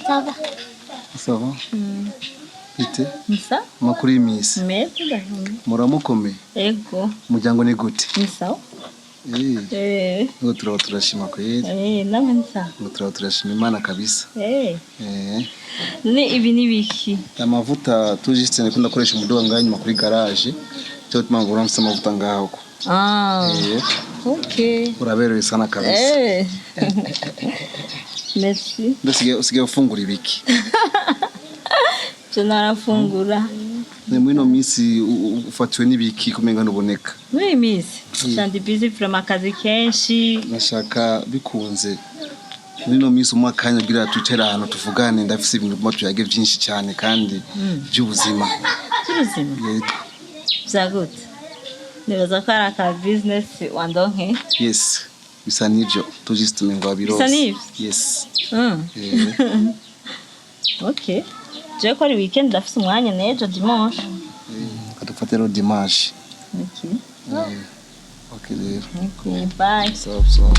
Ça va. Ça va? Bite? Ni sawa. Amakuru y'iminsi? Meza, ndahumye. Muramukomeye? Ego. Umuryango ni gute? Ni sawa. Eh, Eh, ngo turaba turashima kweri. Eh, namwe ni sawa. Ngo turaba turashima Imana kabisa. Eh, Eh, none ibi ni biki? Amavuta tujiste ndiko ndakoresha umuduga ngaho inyuma kuri garage. Cyo tuma ngo uramutse amavuta ngaho ko. Ah, Eh, okay. uraberewe sana kabisa. Eh. Merci. Mbese usigaye ufungura ibiki? Je narafungura. Ni muri ino minsi ufatiwe n'ibiki kumenga ntuboneka? Muri iyi minsi ndi busy vraiment, akazi kenshi. Nashaka bikunze muri ino minsi umuha akanya kugira twicare ahantu tuvugane. Ndafise ibintu tuguma tuyage byinshi cyane kandi by'ubuzima. By'ubuzima? Yego. Vyagute? Nibaza ko ari aka business wandonke. Yes, bisa n'ivyo tujiste ngo wabirose. Bisa n'ivyo? Yes. Eh, Okay. Je ko ari weekend, ndafise umwanya n'ejo dimanche. Kadufate rero dimanche. Okay. Eh, okay rero. Okay, bye. Sawa sawa.